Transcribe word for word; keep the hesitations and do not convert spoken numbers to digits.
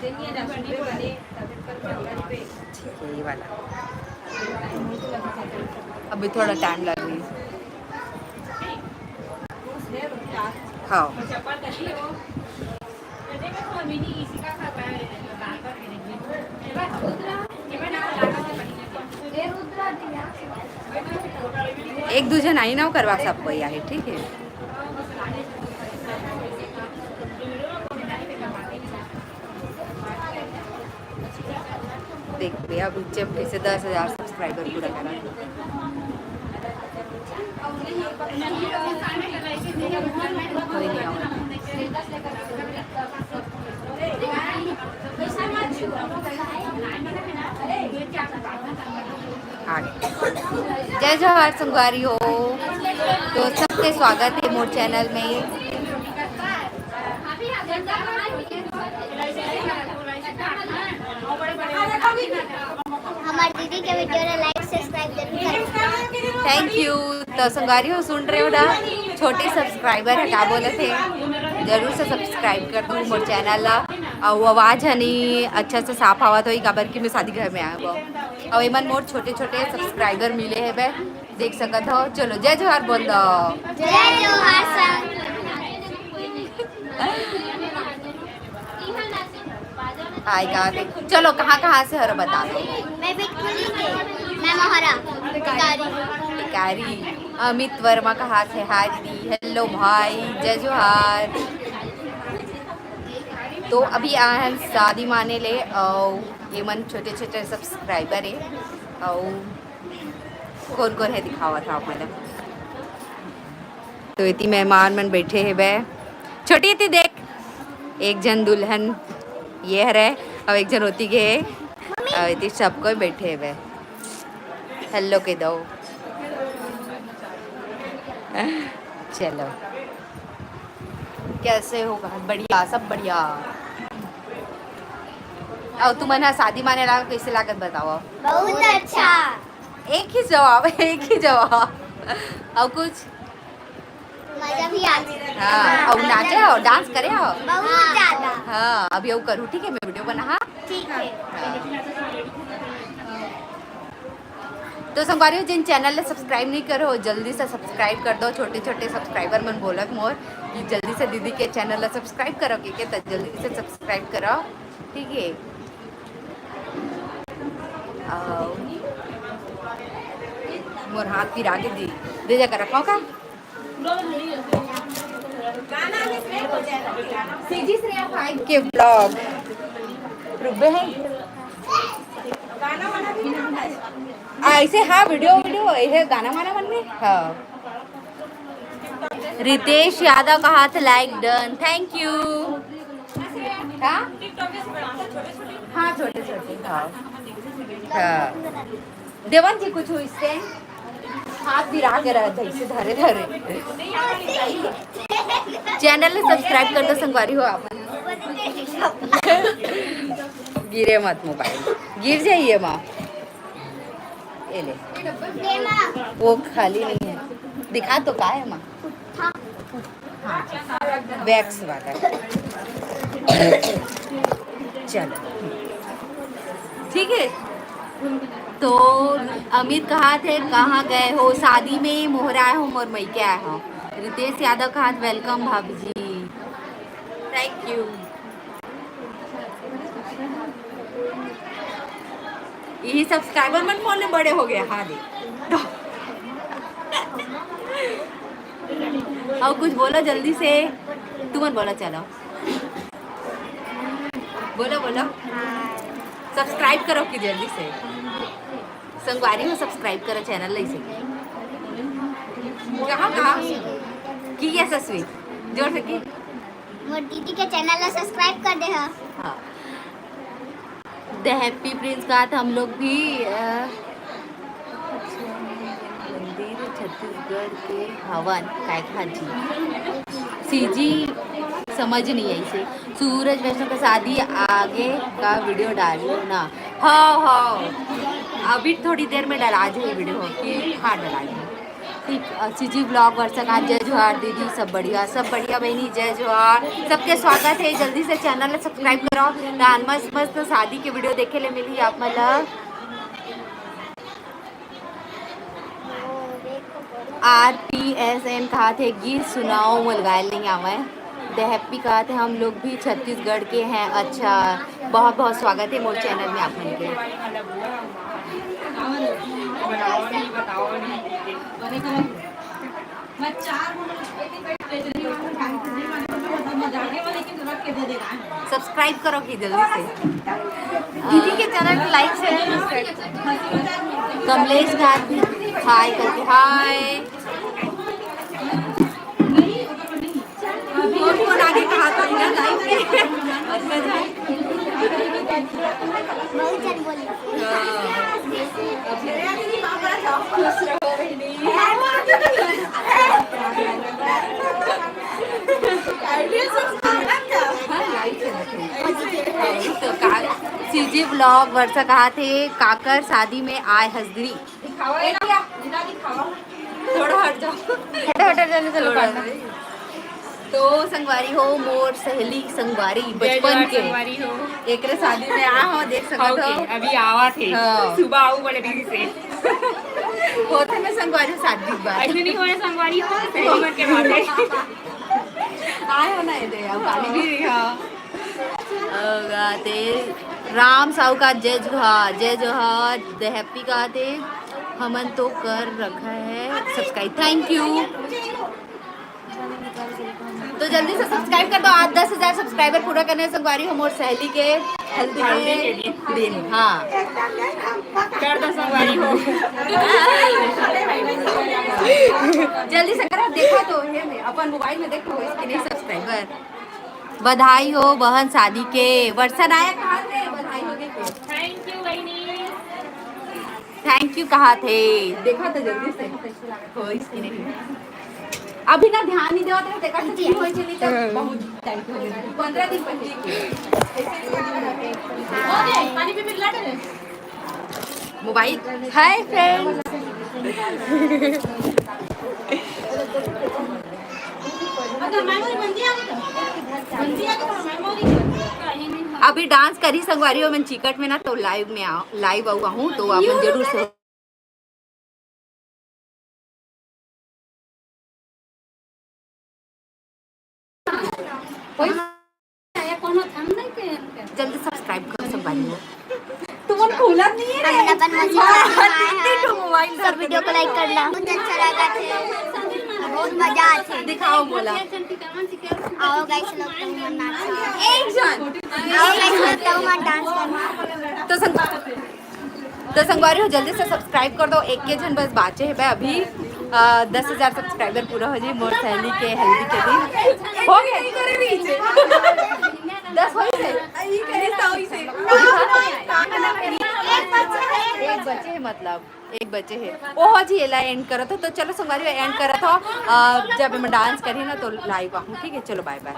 ये वाला अभी थोड़ा टाइम लगी। हाँ। एक दू झन आई ना करवा, सब कोई आहे, ठीक है। देख भैया, अब चैनल कैसे दस हजार सब्सक्राइबर पूरा करा। कोई नहीं आओ। आ गए। जय जोहार संगवारी हो, तो सबके स्वागत है मोर चैनल में। हमारे दीदी के वीडियो ला लाइक सब्सक्राइब जरूर करें। Thank you. तो संगवारी हो, सुन रहे हो ना, छोटे सब्सक्राइबर है, का बोलत हे, जरूर से सब्सक्राइब कर दू मोर चैनल ला। और वो आवाज है नहीं अच्छा से साफ आवत होई, काबर कि मैं शादी घर में आया हुआ। और एमन मोर छोटे छोटे सब्सक्राइबर मिले हे बे, देख सकत हो। चलो जय जोहार बोल दो। जय जोहार सर। हाय का के, चलो कहाँ कहाँ से हरो बता दो। मैं बिटकुली से, मैं मोहरा, टिकारी। टिकारी। अमित वर्मा कहाँ से? हाय दीदी, हेलो भाई, जय जोहार। तो अभी आए हैं शादी माने ले, और ये मन छोटे छोटे सब्सक्राइबर है, और कौन कौन है दिखावा था आप मतलब। तो इतनी मेहमान मन बैठे हैं बे, छोटी थी देख, एक जन दुल्हन ये हरे, और एक जन होती के, और इतनी सब कोई बैठे हैं बे। हेलो के दो। चलो, कैसे हो? बढ़िया, सब बढ़िया। और तुमन हा शादी माने ला कैसे लागत बताओ? बहुत अच्छा। एक ही जवाब, एक ही जवाब। और कुछ? मजा भी आ गया। हाँ, और नाचे हो, डांस करे हो? बहुत ज्यादा। हाँ, अभी वो करूँ, ठीक है, मैं वीडियो बना, हाँ? ठीक है। तो संगवारी हो, जिन चैनल ला सब्सक्राइब नहीं करो, जल्दी से सब्सक्राइब कर दो। छोटे छोटे सब्सक्राइबर मन बोलत मोर कि जल्दी से दीदी के चैनल ला सब्सक्राइब करो, के, के, तो जल्दी से सब्सक्राइब करो, ठीक है। आओ। मोर हाथ फिर आगे दी, दे जाकर रखो का। सीजी श्रेया भाई के ब्लॉग। रुकबे है। ऐसे हाँ, वीडियो, वीडियो, ये गाना वाना मन में। हाँ। रितेश यादव का हाथ लाइक डन, थैंक यू। हाँ? हाँ, छोटे, छोटे, हाँ। हाँ। देवन जी कुछ हुई से? हाथ भी राग रहा था इसे धरे धरे। चैनल ला सब्सक्राइब कर दो संगवारी हो आप। गिरे मत मोबाइल, गिर जाइए माँ। ये ले, वो खाली नहीं है, दिखा तो का है माँ। वैक्स वाला। चलो, ठीक है। तो अमित कहा थे, कहाँ गए हो? शादी में मोहरा आए हो, मोर मइके आए हो। रितेश यादव कहा, वेलकम भाभी जी, थैंक यू। यही सब्सक्राइबर मन मोर ले बड़े हो गए। हाँ दे। और कुछ बोलो जल्दी से, तुमन बोलो, चलो बोलो, बोलो। सब्सक्राइब करो कि जल्दी से। संगवारी हो, सब्सक्राइब करो चैनल ला इसे। कहाँ, कहाँ? की यशस्वी, जोर से की। मोर दीदी के चैनल ला सब्सक्राइब कर दे हा। हाँ। द हैप्पी प्रिंस का था हम लोग भी, अ, मंदिर छत्तीसगढ़ के हवन, काय खा जी। सीजी समझ नहीं आई से। सूरज वैष्णव का शादी आगे का वीडियो डालो ना। हाँ, हाँ, अभी थोड़ी देर में डला जाए वीडियो कि हाँ, डला जाए। सीजी ब्लॉग वर्षा कहाथे, जय जोहार दीदी। सब बढ़िया, सब बढ़िया बहिनी, जय जोहार। सबके स्वागत हे। जल्दी से चैनल ला सब्सक्राइब करव, त मस्त मस्त शादी के वीडियो देखे ले मिलही आप मन ला। आर पी एस एन कहाथे, गीत सुनाओ, मोला गाए ल नइ आवय। The Happy कहाथे, हम लोग भी छत्तीसगढ़ के हैं। अच्छा, बहुत बहुत स्वागत हे मोर चैनल में आप मन के। सब्सक्राइब करव कि जल्दी से। दीदी के चैनल को लाइक, शेयर, सब्सक्राइब। कमलेश गांधी, हाय करके, हाय। कौन कौन आगे कहा था ना लाइव में? अच्छा, अच्छा। बहुत जन बोली। हाँ। खुश रहो बहिनी। हाँ, लाइव चलत हे। तो का, सीजी ब्लॉग वर्षा कहाथे, काकर शादी में आए हस दीदी। दिखावा, ए भैया, इधर दिखावा। थोड़ा हट जाओ। हटो, हटो, जल्दी, जल्दी थोड़ा काटो। नहीं। तो संगवारी हो, मोर सहेली संगवारी जय बचपन जोहार के। संगवारी हो। एकरे शादी में आ हो, देख सकत हो। ओके, अभी आवा थे। हाँ। सुबह आऊ बोले दीदी से। होथे ना संगवारी हो, शादी के बाद। ऐसे नहीं होए संगवारी हो, सही मन के बात है। आए हो ना, ये दे, अब पानी भी, हाँ। अउ गाते राम साहू का जय जोहार, जय जोहार, The Happy गाते हमन तो कर रखा है सब्सक्राइब, थैंक यू। तो जल्दी से सब्सक्राइब कर दो, आज दस हजार सब्सक्राइबर पूरा करने संगवारी हो मोर सहेली के हल्दी के दिन। हाँ, कर दो संगवारी हो। जल्दी से करो, देखो तो ये में अपन मोबाइल में देखो इसके नहीं सब्सक्राइबर। बधाई हो बहन शादी के। वर्षा नायक कहाँ से? बधाई हो गई। थैंक यू बहिनी। थैंक यू कहाथे। देखा तो जल्दी से। हो इसकी नहीं। अभी ना ध्यान नहीं देवा तो देखा तो की होई चली तो बहुत टाइम हो गया। पंद्रह दिन पहले की। ओके, पानी भी मिला था। मोबाइल। Hi friends. अभी डांस करी संगवारी हो मन चिकट में ना, तो लाइव में आओ, लाइव आऊ आहूँ तो आप मन जरूर से जल्दी सब्सक्राइब करो संगवारी हो। तुमन खोलत नहीं है रे। अपन अपन मौसी के घर में आए हैं। सब वीडियो को लाइक करना। बहुत अच्छा लगा थे, बहुत मजा आथे। दिखाओ बोला। आओ गाइस लोग, तुम मन नाच। एक जन। आओ गाइस लोग, तुम मन डांस करना। तो संग तो संगवारी हो, जल्दी से सब्सक्राइब कर दो। एक के झन बस बाचे हे बे अभी। अ, दस हजार सब्सक्राइबर पूरा हो जाए मोर सहेली के हल्दी के दिन। हो गया। दस हो गए। एक बचे हे, मतलब एक बचे हे। ओहो जी, एला एंड करत हो। तो चलो संगवारी हो, एंड करत हो। अ, जब मैं डांस करी ना तो लाइव आहूँ, ठीक है? चलो बाय बाय।